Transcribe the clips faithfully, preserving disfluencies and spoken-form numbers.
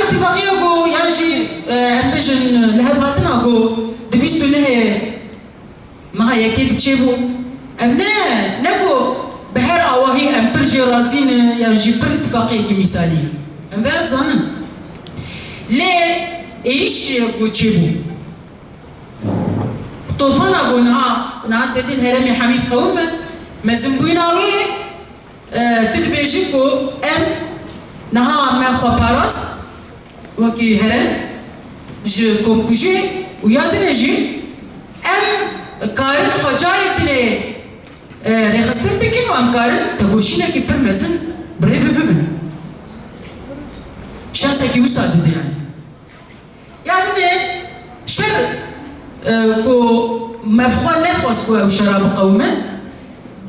Îtifaqiya ku yan jî, e, em bêjin, li hev hatina ku di bîst û nehê meha yekê diçêbû. Ev ne, ne ku bi her awahî em pir jê razî ne yan jî pir îtifaqiyekî mîsalî ye. Em vê dizanin. Lê êrîş ku çêbû. Tofana ku niha, niha te dî li herêmê Hemîd qewim e, mezinbûyîna wê, e, tu dibêjî ku em niha me xwe parast wekî herêm ji komkujiyê û ya dinê jî em karin xwe carek dinê, e, rêxistin bikin û em karin tekoşînekî pir mezin bi rê ve bibin. Şansekî wisa dide yani. Ya dinê şer, e, ku me bi xwe nedixwest ku ew şera biqewime,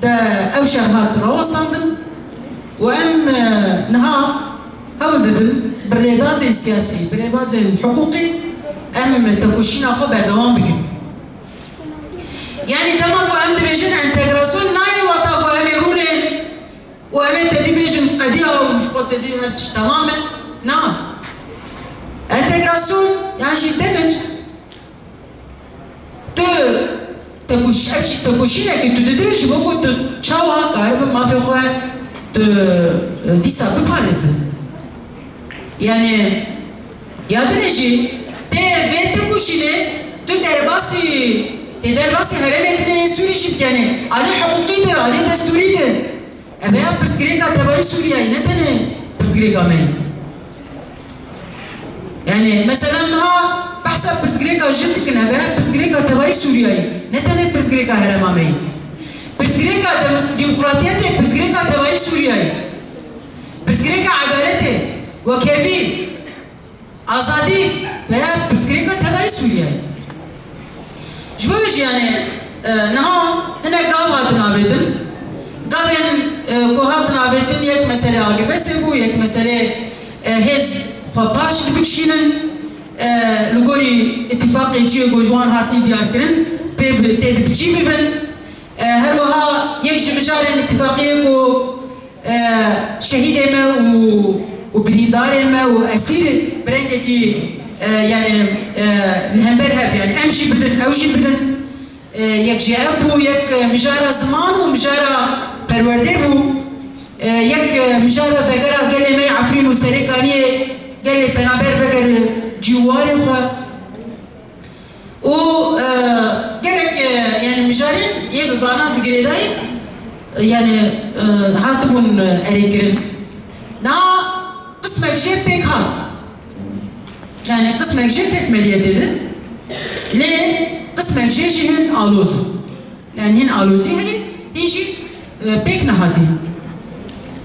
de ew şer hat rawestandin û em, e, niha hewl didin bi rêbazên siyasî, bi rêbazên hiqûqî em tekoşîna xwe berdewam bikin. Yanî dema ku em dibêjin entegrasyon nayê wata ku em ê rûnên û em ê te dî bêjin qediya û ji xwe te dî her tişt temam e. Na. Entegrasyon yan jî demec tu tekoş-, ev jî tekoşînekî tu didî ji bo ku tu çawa karibin mafê xwe tu, e, dîsa biparêzin. Yanî ya dinê jî tê vê tekoşînê tu derbasî, tê derbasî herêmê dinê yê Sûrî jî bikenê. Alî hiqûqî de, alî destûrî de. Ev ya pirsgirêka tevayî Sûriyeyê ne tenê pirsgirêka me ye. Yani mesela niha behsa pirsgirêka jin dikin, ev ya pirsgirêka tevayî Sûriyeyê, ne tenê pirsgirêka herêma me ye. Pirsgirêka dem-, demokratiyetê, pirsgirêka tevayî Sûriyeyê. Pirsgirêka edaletê, wekhevî, azadî veya pirsgirêka tevayî Sûriyeyê. Ji bo vê jî, yani, e, niha hinek gav hatin avêtin. Gavên, e, ku hatin avêtin yek mesele agibesê bû, yek mesele, e, hêz xwe paş dibikişînin. E, li gorî îtîfaqê cihê ku ji wan hatî diyarkirin pê bi, tê dibicî bibin. E, her wiha yek ji mijarên îtîfaqiyê ku e, şehîdê me û, û birîndarê me û esîr bi rengekî, e, yani, e, li hember hev, yani em jî bidin, ew jî bidin. E, yek jê ev bû, yek, e, mijara ziman û mijara perwerdê bû. E, yek, e, mijara vegera gelê me yê Efrîn û Serêkaniyê gelê penaber veger cî û warê xwe. Û, e, gelek, e, yani mijarên yê bi vana ve girêdayî, e, yani, e, hatibûn, e, erêkirin. Na qismek jê pêk hat. Yani qismek jê ket meliyetê de. Lê qismek jê jî hin aloz in. Yani hîn alozî heye, hîn jî, e, pêk nehatî.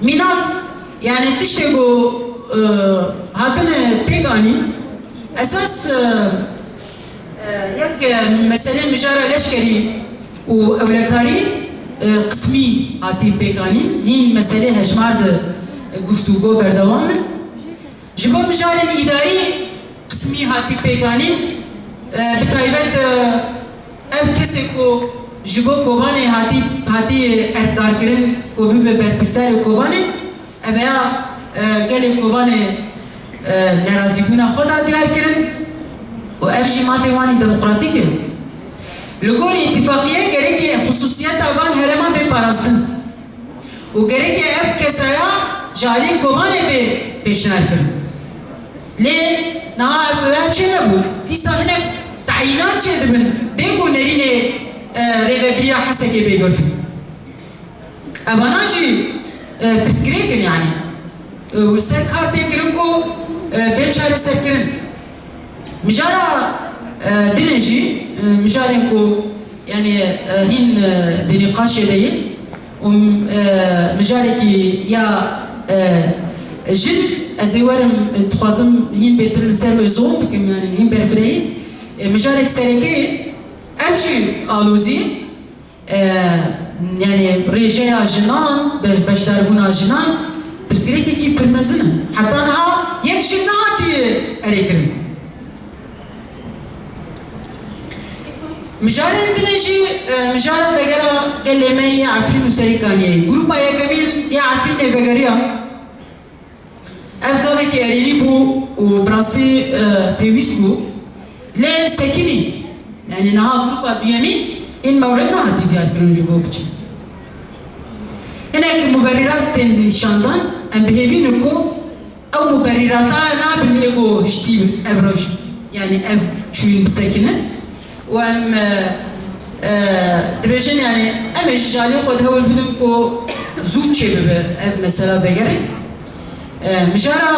Mînak, yani tiştê ku, e, hatine pêk anîn, esas, e, e, yek, e, meselê mijara leşkerî û ewlekarî, e, qismî hatî pêk anîn. Hîn meselê hejmar de, e, guftûgo berdewam in. Ji bo mijarên îdarî qismî hatî pêkanîn, e, bi taybet, e, ev kesê ku ji bo Kobanê hatî, hatî erkdarkirin ku bibe berpirsiyarê Kobanê, ev ya, e, gelê Kobanê, e, nerazîbûna xwe da diyar kirin û ev jî mafê wan î demokratîk e. Li gorî îtîfaqiyê gerekê xisûsiyeta van herêman bê parastin. Û gerekê ev kesaya ji alî Kobanê bê pêşniyar kirin. Lê niha ev rêya çênebû. Dîsa hinek teyînat çêdibin, bê ku nerînê, e, rêvebiriya Hesekê bê girtin. Evana jî, e, pirsgirêk in yani. E, û li ser kar tê kirin ku, e, bê çareserkirin. Mijara, e, dinê jî, e, mijarên ku, yani, e, hîn, e, di nîqaşê de ye û, e, mijarekî ya, e, jin, ez ê werim, e, dixwazim hîn bêtir li ser wê zom bikim, yani hîn berfirehî. E, mijarek sereke ye, ev jî alozî ye. E, yani rêjeya jinan, be-, beşdarbûna jinan pirsgirêkekî pir mezin e. Heta niha yek jin nehatiye erêkirin. Mijarên din jî, e, mijara vegera gelê me yê Efrîn û Serêkaniyê. Grupa yekemîn ya Efrînê vegeriya. Ev gavekî erênî bû û bi rastî, e, pêwîst bû. Lê sekinî, yanî niha grûpa duyemîn ên mew'id nehatî diyarkirin ji bo biçin. Hinek muberîrat tên nîşandan, em bi hêvî ne ku ew muberîrata nabin ê ku hiştî bin ev roj, yanî ev çûyîn bisekinin. Û em, e, e, dibêjin, yanî em ê ji alî xwe de hewl bidin ku zû çêbibe ev mesela vegerê. E, mijara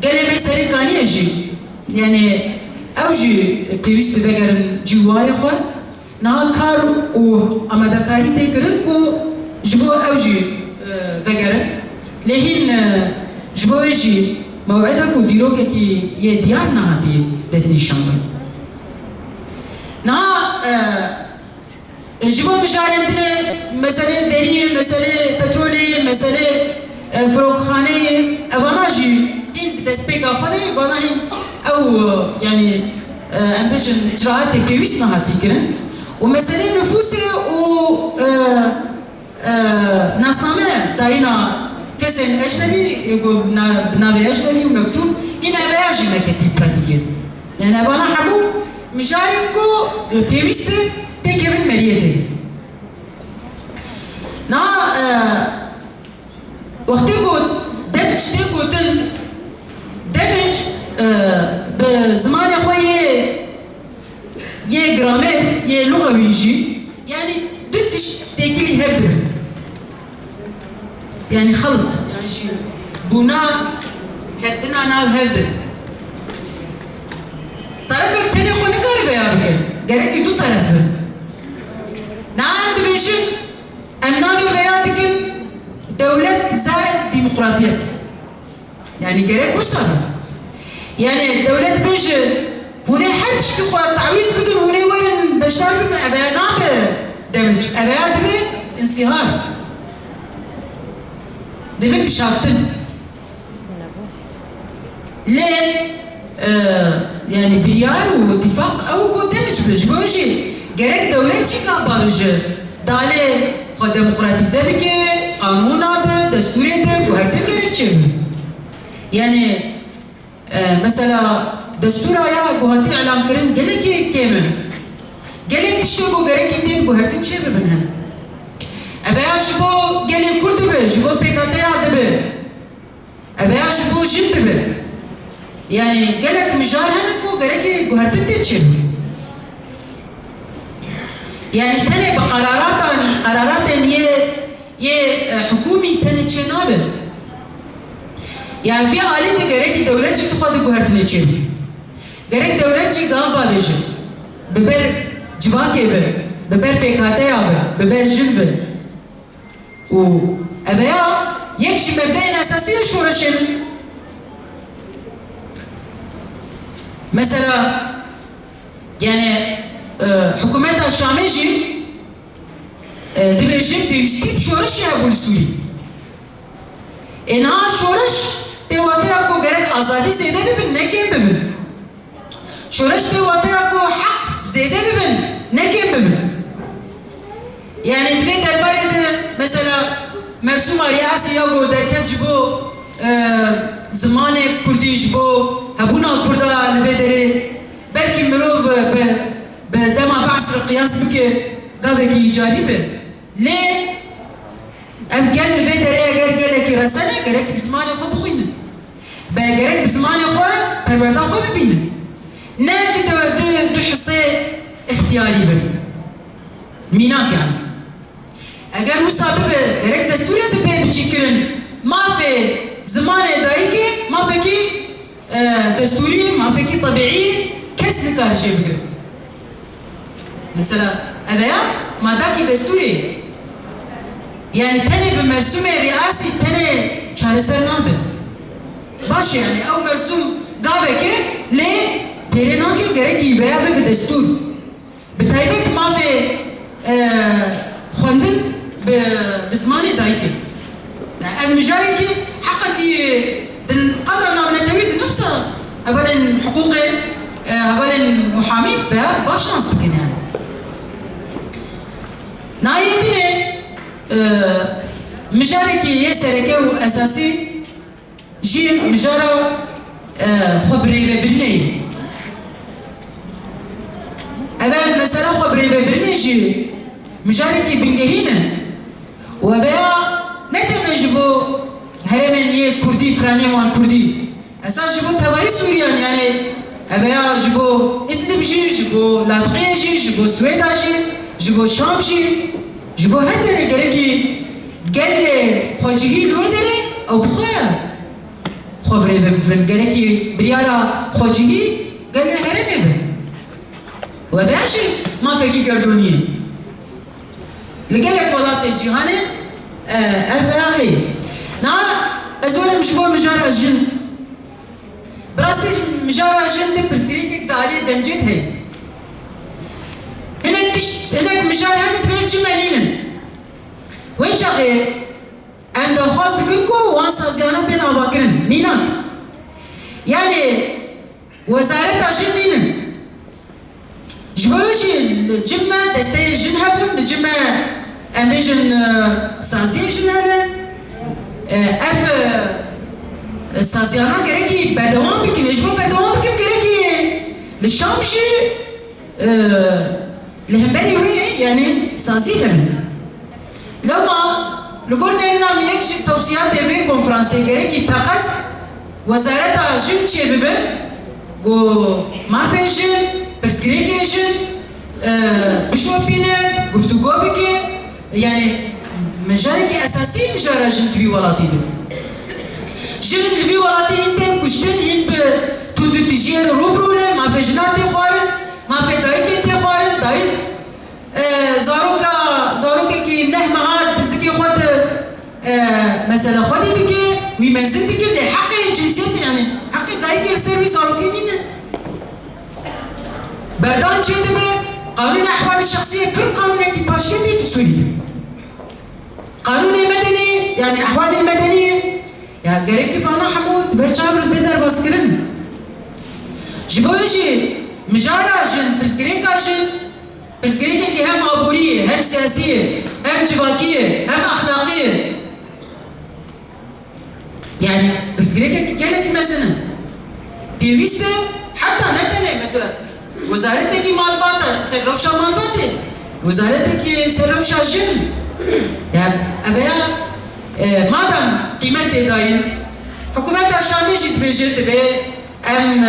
gelê me serê kaniye jî, yanî ew jî pêwîst bi vegerin cîwarê xwe. Niha kar û amadekarî tê kirin ku ji bo ew jî, e, vegerin. Lê hîn, e, ji bo wê jî mew'ida ku dîrokekî yê diyar nehatî destnîşandin. Niha, e, ji bo mijarên din ê meseleyê deriyê, meseleyê petrolê, meseleyê, e, firokxaneyê, evana jî hîn di destpêka xwe de, vana hîn ew, e, yanî, e, em bêjin, icraatê pêwîst nehatî kirin. Û meseleyê nifûsê û, e, e, nasname dayîna kesên ecnebî, ê ku na-, bi navê ecnebî û mektûb, hîn eveya jî neketî pratîkê. Yanî evana hemû mijarên ku, e, pêwîst e têkevin meriyê de. Na, e, wextê ku Demij tê gotin, Demij, e, bi zimanê xwe yê, yê gramer, yê luxewî jî, yanî du tişt têkilî hev dibin. Yanî xelit, yan jî bûna ketina nav hev de. Terefek tenê xwe nikare veya bike. Gerekî du teref bin. Na em dibêjin, em navê veya dikin dewlet zaid demokratiyet. Yanî gerek wisa be. Yanî dewlet bêje, hûn ê her tiştî xwe tawîz bidin, hûn ê werin beşdar bibin, ev ya nabe Demij, ev ya dibe însîhar. Dibe pişaftin. Lê, e, yanî biryar û îtîfaq ew ku Demij be. Ji bo jî gerek dewlet jî ka bavêje, dalê xwe demokratîze bike, qanûna de, destûrê de guhertin gerek çêbe. Yanî, e, mesela destûra ya ku hatî îlankirin gelekî kêm e. Gelek tiştê ku gerekî tên guhertin çêbibin hene. Ev ya ji bo gelê Kurd dibe, ji bo P K T ya dibe. Ev ya ji bo jin dibe. Yanî gelek mijar hene ku gerekî guhertin pê çêbe. Yanî tenê bi qeraratan, qeraratên yê, yê, e, hikûmî tenê çê nabe. Yanî vî alî de gerekî dewlet jî di xwe de guhertinê çêbe. Gerek dewlet jî gav bavêje. Bi ber civakê ve, bi ber P K T ya ve, bi ber jin ve. Û ev ya yek ji mebdeyên esasî yê şoreşê ne. Mesela, yanî, e, hikûmeta Şamê jî, e, dibêjin pêwîstî bi şoreşê hebû li Sûrî. Ê niha şoreş tê wateya ku gerek azadî zêde bibin, ne kêm bibin. Şoreş tê wateya ku heq zêde bibin, ne kêm bibin. Yanî di vê derbarê de mesela mersûma riyasî ya ku derket ji bo, e, zimanê kurdî, ji bo hebûna kurda li vê derê, belkî mirov, e, bi, bi dema Be's re qiyas bike, gavekî îcarî be. Lê ev gel li vê derê eger gelekî resen e, gerek bi zimanê xwe bixwînin. Be gerek bi zimanê xwe perwerda xwe bibînin. Ne du, du, du hisê îxtiyarî bin. Mînak yanî. Eger wisa bibe, gerek destûrê dibe biçîkirin. Mafê zimanê dayikê, mafekî, e, destûrî, mafekî tebîî, kes nikare jê bigire. Mesela, ev ya madakî destûrê ye. Yanî tenê bi mersûmê riyasî tenê çareser nabe. Baş e, yanî ew mersûm gavek e, lê têrê nake, gerekî veya ve bi destûr. Bi taybet mafê, e, xwendin bi, bi zimanê dayikê. Ev mijarekî heqekî din qada navnetewî di nefsa hevalên hiqûqê, e, hevalên muhamî veya baş nas dikin yani. Nayê dinê, e, mijarekî yê sereke û esasî Jî mijara, e, xwe birêvebirinê ye. Ev e mesela xwe birêvebirinê jî mijarekî bingehîn e. Û ev ya ne tenê ji bo herêmên yê kurdî, piraniyên wan kurdî. Esas ji bo tevayî Sûriyan, yani ev ya ji bo Idlib jî, ji bo Ladiqiyê jî, ji bo Swêda jî, ji bo Şam jî, ji bo her derê gerekî gelê xwecihî li wê derê ew bi xwe xwe bi rê ve bibin. Gerekî biryara xwecihî gelê herêmê bin. Û ev ya jî mafekî gerdonî ye. Li gelek welatê cîhanê, e, ev ya heye. Na, ez werim ji bo mijara jin. Bi rastî mijara jin de pirsgirêkek di aliyê demcê de heye. Hinek tişt, hinek mijar hene dibê cime nînin. Wê çaxê em daxwaz dikin ku wan saziyana bên avakirin. Mînak. Yani wezareta jin nînin. Ji bo wê jî li cim me desteyê jin hebûn, li cim me em bêjin, e, saziyê jin hene. E, ev, e, saziyana gerekî berdewam bikin. Ê ji bo berdewam bikin gerekî li Şam jî, e, li hemberî wê, yani sazî hebin. Lewma li gor nerîna min yek ji tewsiyatê vê konferansê gerekî teqez wezareta jin çêbibe, ku mafê jin, pirsgirêkê jin, e, bişopîne, guftûgo bike, yani mijarekî esasî mijara jin di vî welatî de. Jin li vî welatî hîn tên kuştin, hîn bi tundûtijiyê re rû bi rû ne, mafê jinan tê xwarin, mafê dayikê tê xwarin, dayik E, zaroka, zarokekî neh meha di zikê xwe de, e, mesela xwedî dike, wî mezin dike, lê heqê cinsiyetê, yani heqê dayikê li ser wî zarokê nîne. Berdan çêdibe, qanûnê ehwalê şexsiyê pir qanûnekî paşketî di Sûriyê. Qanûnê medenî, yani ehwalên medenî, ya gerekî vana hemû di ber çav re bê derbazkirin. Ji bo wê jî mijara jin, pirsgirêka jin, pirsgirêkekî hem aborî ye, hem siyasî ye, hem civakî ye, hem exlaqî ye. Yani pirsgirêkekî gelekî mezin e. Pêwîst e, heta ne tenê mesela wezaretekî malbat e, ser rewşa malbatê, wezaretekî ser rewşa jin. Yani ev ya, e, madem qîmet tê dayîn, hikûmeta Şamê jî dibêje, dibê em, e,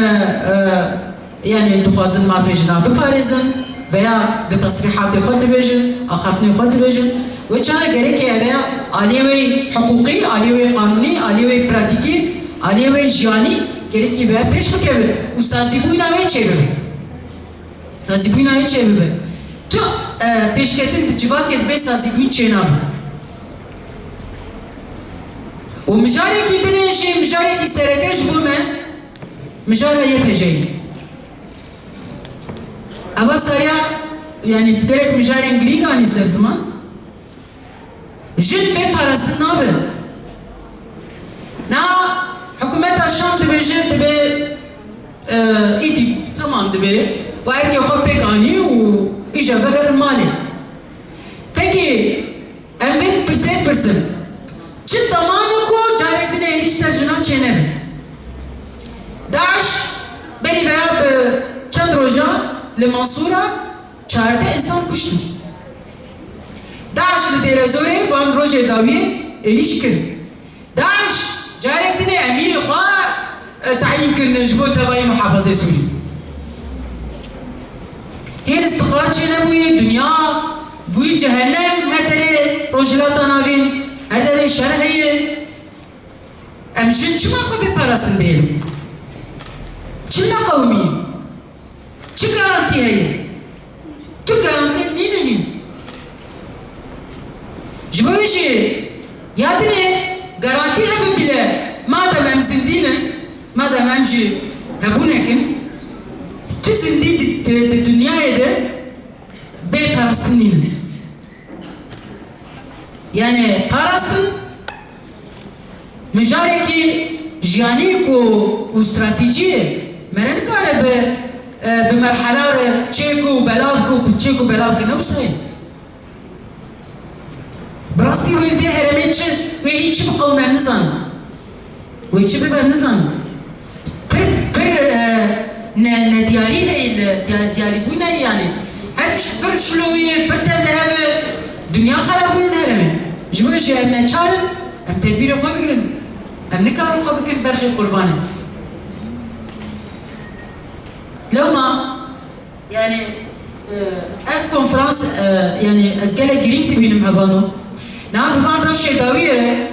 e, yani dixwazin mafê jinan biparêzin veya di tesrîhatê xwe dibêjin, axaftinê xwe dibêjin. Wê çaxê gerekê ev e aliyê wê hiqûqî, aliyê wê qanûnî, aliyê wê pratîkî, aliyê wê jiyanî gerekî ve pêş bikevin û sazîbûna wê çêbibe. Sazîbûna wê çêbibe. Tu, e, pêşketin di civakê de bê sazîbûn çênabe. Û mijarekî din e jî, mijarekî sereke ji bo me, mijara Y P J'yê. Eva sariya, yani gelek mijarên girîng anî ser ziman. Jin bê parastin nabe. Na hikûmeta Şam dibêje, dibê, e, îdî temam dibe. Û erkê xwe pêk anî û îja vegerin malê. Pekî em vê pirsê pirsin. Çi temam e ku carek din êrîş ser jina çênebe? DAIŞ berî veya bi çend roja li Mansûra çardeh însan kuştin. DAIŞ li Dêrezorê van rojê dawiyê êrîş kir. DAIŞ carek din ê emîrê xwe, e, teyîn kirine ji bo tevayî muhafazê Sûrî. Hên istiqrar çênebûye, dinya bûye cehennem, her derê Rojhilata Navîn, her derê şer heye. Em jin çima xwe bê parastin bêlin? Çima qewimî? Çi garantî heye? Tu garantiyek nîne hîn. Ji bo wê jî ya dinê garantî hebe bile, madem em zindî ne, madem em jî hebûnek in, tu zindî di, di, di dinyayê de bê parastin nîne. Yani parastin mijarekî jiyanî ku û stratejiyê me re nikare bi, e, bi merhela re çêk û belav ku, çêk û belav ku newsayê. Bi rastî wê vê herêmê çi, wê hîn çi biqewime em nizanin. Û Wê çi bibe, em nizanin. Pir, pir, e, ne, nediyarî heye li, diya-, diyarîbûn heye yani. Her tişt pir şilo ye, pir tevlihev e. Dinya xerab bûye li herêmê. Ji bo jî em neçar in, em tedbîrê xwe bigirin. Em nikarin xwe bikin berxê qurbanê. Lewma, yani, e, ev konferans, e, yani ez gelek girîng dibînim hevano. Niha bi van rewşê dawiyê re,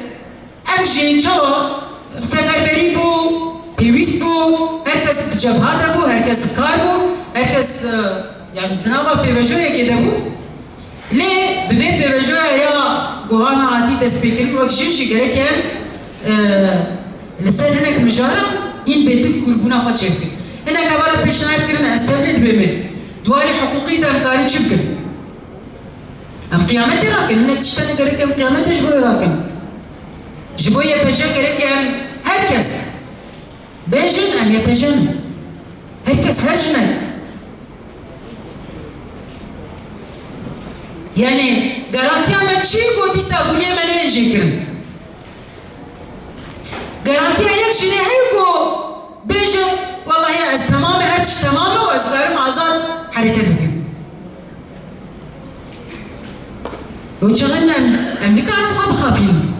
em jî çawa seferberî bû, pêwîst bû, her kes di cebha de bû, her kes kar bû, her kes, e, yani di nava pêvejoyekê de bû. Lê bi vê pêvejoya ya ku hana hatî destpêkirin wek jin jî gerek em, e, li ser hinek mijaran hîn bêtir kûrbûna xwe çêbikin. Hinek hevala pêşniyar kirin, ez tevlê dibêm ê. Di warê hiqûqî de em karin çi bikin? Em qiyametê rakin, hinek tiştene gerek em qiyametê ji bo wê rakin. Ji bo Y P J gerek em her kes bêjin em Y P J in. Her kes, her jinek. Yani garantiya me çi ku dîsa guliyê me neyên jêkirin? Garantiya yek jinê heye ku bêje, wellahî ez temam e, her tişt temam e û ez karim azad hereket bikim. Û çaxin em, em nikarin xwe bixapînin.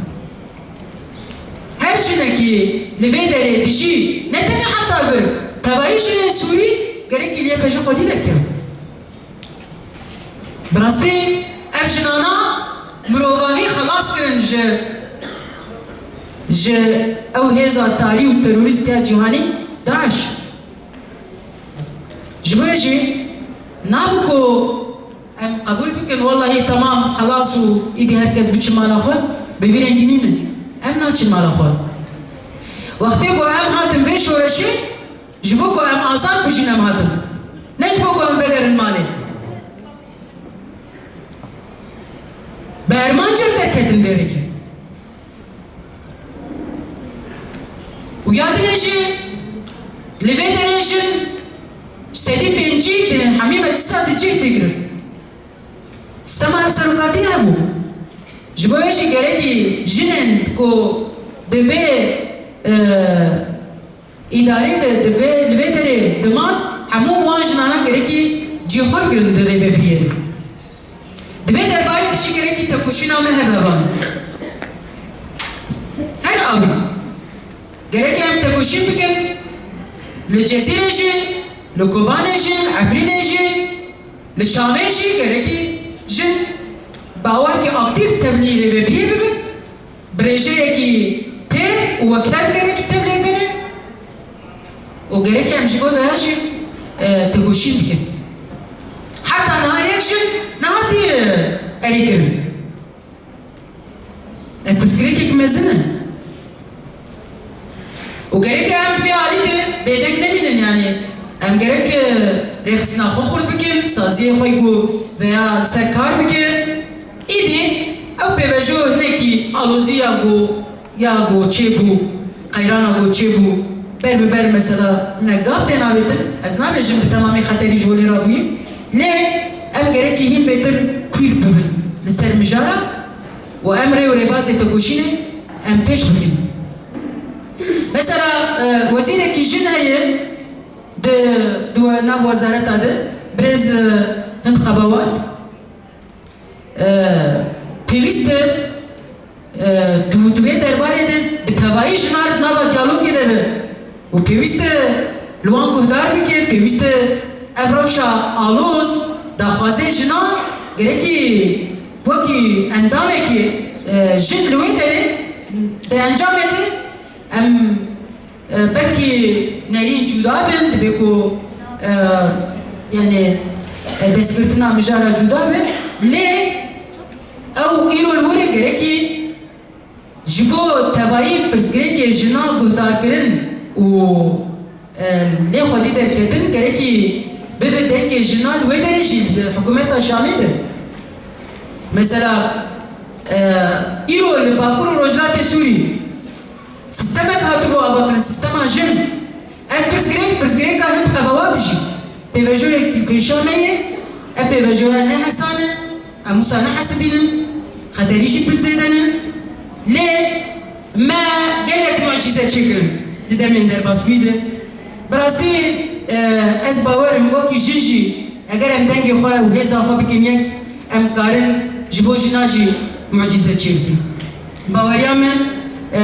Her jinekî li vê derê dijî, ne tenê heta vir, tevayî jinên Sûrî gerekî li Y P J xwedî derkevin. Bi rastî ev jinana mirovahî xelas kirin ji, ji ew hêza tarî û terorîst ya cîhanî, DAIŞ. Ji bo jî nabe ku em qebûl bikin, wellahî temam, xelas û îdî her kes biçe mala xwe, bi vî rengî nîne. Em naçin mala xwe. Wextê ku em hatin vê şoreşê, ji bo ku em azad bijîn em hatin. Ne ji bo ku em vegerin malê. Bi armanc em derketin vê rêkê. Û ya din jî li vê derê jin sedî pêncî di hemî meclisa di cih digirin. Sistema hevserokatî hebû. Ji bo wê jî gerekî jinên ku di vê, e, îdarê de, di vê, li vê derê diman, hemû wan jinana gerekî cihê xwe bigirin di rêvebiriyê de. Di vê derbarê de jî gerekî tekoşîna me hebe hevan. Her awî. Gerekî em tekoşîn bikin. Li Cezîrê jî, li Kobanê jî, li Efrînê jî, li Şamê jî gerekî jin bi awakî aktîf tevlî rêvebiriyê bibin. Bi rêjeyekî têr û wekhev gerekî tevlê bêne û gerek em ji bo veya jî, e, tekoşîn bikin. Heta niha yek jin nehatiye, e, erêkirin. E, pirsgirêkek mezin e. Û gerek em vê alî de bêdeng nemînin, yanî em gerek, e, rêxistina xwe xurt bikin, saziyê xwe ku veya li ser kar bikin. Îdî ew pêvejo hinekî alozî ya ku, ya ku çêbû, qeyrana ku çêbû, ber bi ber mesela ne gav tê navêtin. Ez nabêjim bi temamî xeterî ji holê rabûyî. Lê em gerekî hîn bêtir kûr bibin li ser mijara û em rê û rêbazê tekoşînê em pêş bixin. Mesela, e, wezîrekî jin heye di, di we-, nav wezareta de, birêz, e, Hind Qebawat. E, pêwîst e, e, di, di vê derbarê de bi tevayî jinar di nava diyalogê de be û pêwîst e li wan guhdar bike, pêwîst e ev rewşa aloz, daxwazê jinan gerekî wekî endamekî, e, jin li wê derê di encamê de em E, belkî nerîn cuda bin, dibê ku, e, yani, e, destgirtina mijara cuda bin. Lê ew îro li wir e, gerekî ji bo tevayî pirsgirêkê jinan guhdarkirin û, e, lê xwedî derketin, gerekî bibe dengê jinan wê derê jî di hikûmeta Şamê de. Mesela, e, îro li Bakur û Rojhilatê Sûrî Sistemek hatibû avakirin, sistema jin. Ev pirsgirêk, pirsgirêka Hind Qebawat jî. Pêvejoyek pêşa me ye, ev pêvejoya ne hesan e, em wisa nehesibînin, xeterî jî pir zêde ne. Lê me gelek mucîze Te çêkirin di demên derbasbûyî de. Bi rastî, e, ez bawer im wekî jin jî eger em dengê xwe û hêza xwe bikin yek, em karin ji bo jina jî mucîze çêbikin. Baweriya min, e,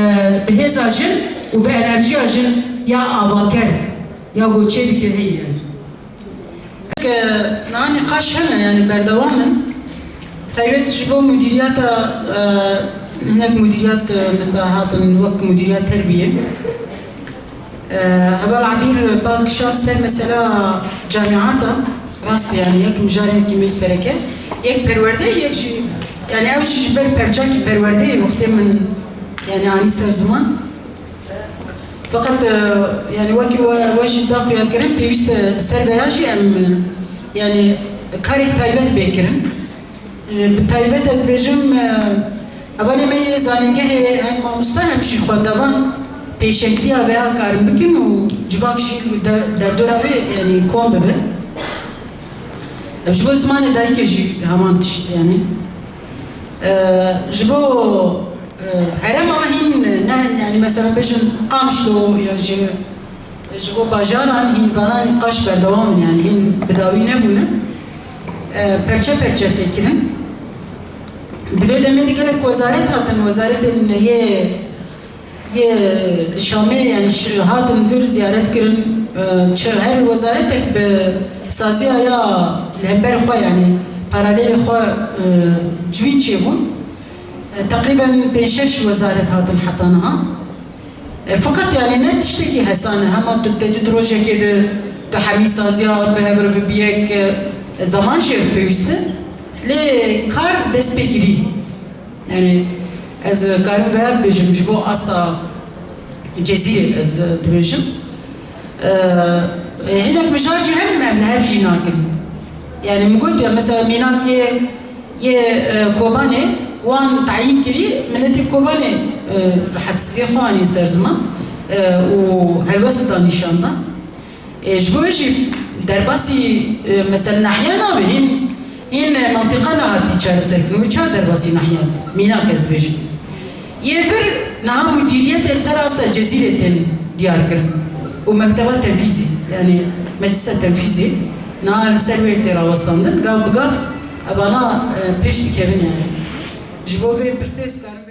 bi hêza jin û bi enerjiya jin ya avaker, ya ku çêdike heye. Niha nîqaş hene, yani berdewam in. Taybet ji bo mudîriyata, e, hinek mudîriyat, e, mesela hatin wek mudîriyat terbiyê. E, heval Ebîr bal kişand ser mesela camiata, rast yani yek mijarê yekî me sereke, yek perwerde, yek jî, yani ew jî ji ber perçakî perwerdeyê wextê min yani anî ser ziman. Feqet, e, yani wekî we, we jî da xuya kirin, pêwîst e ser vêya jî em, e, yani karek taybet bê kirin. E, bi taybet ez bêjim, e, hevalê me yê zanîngehê hem mamoste hem jî xwendevan pêşengtiya vêya karin bikin û civak jî li der-, derdora vê yani kom bibe. Ev ji bo zimanê dayikê jî heman tişt yani. E, ji bo Herêma hîn ne, yani mesela bêjin Qamişlo ya ji, ji bo bajaran hîn vana nîqaş berdewam in, yani hîn bi dawî nebûne. E, perçe perçe tê kirin. Di vê demê de gelek wezaret hatin, wezaretên yê, yê Şamê, yani şi-, hatin vir ziyaret kirin. E, çi, her wezaretek bi saziya ya li hember xwe, yani paralelê xwe, e, civîn çêbûn. E, teqrîben pênc şeş wezaret hatin heta niha. E, feqet yani ne tiştekî hesan e. Hema tu te di rojekê de tu hemî saziya bi hev re bibiyek, e, zeman jê pêwîst e. Lê kar dest pê kirî. Yani ez karim veya bibêjim ji bo asta Cezîrê ez dibêjim. E, e, hinek mijar jî hene em li hev jî nakin. Yani min got ya mesela mînak yê, yê, e, Kobanê wan tayîn kirî, miletê Kobanê, e, rehetsiziyê xwe anî ser ziman, e, û helwest da nîşan da. E, ji bo wê jî derbasî, e, mesela nahiya nabe, hîn, hîn, e, mantîqa nehatî çareserkirin. Wê çawa derbasî nahiya be? Mînak ez dibêjim. Yê vir niha mudîriyetê li ser asta Cezîrê tên diyar kirin. Û mekteba tenfîzê, yani meclisa tenfîzê niha li ser wê tê rawestandin. Gav bi gav evana, e, pêş dikevin yani. Ji bo vê pirsê ez karim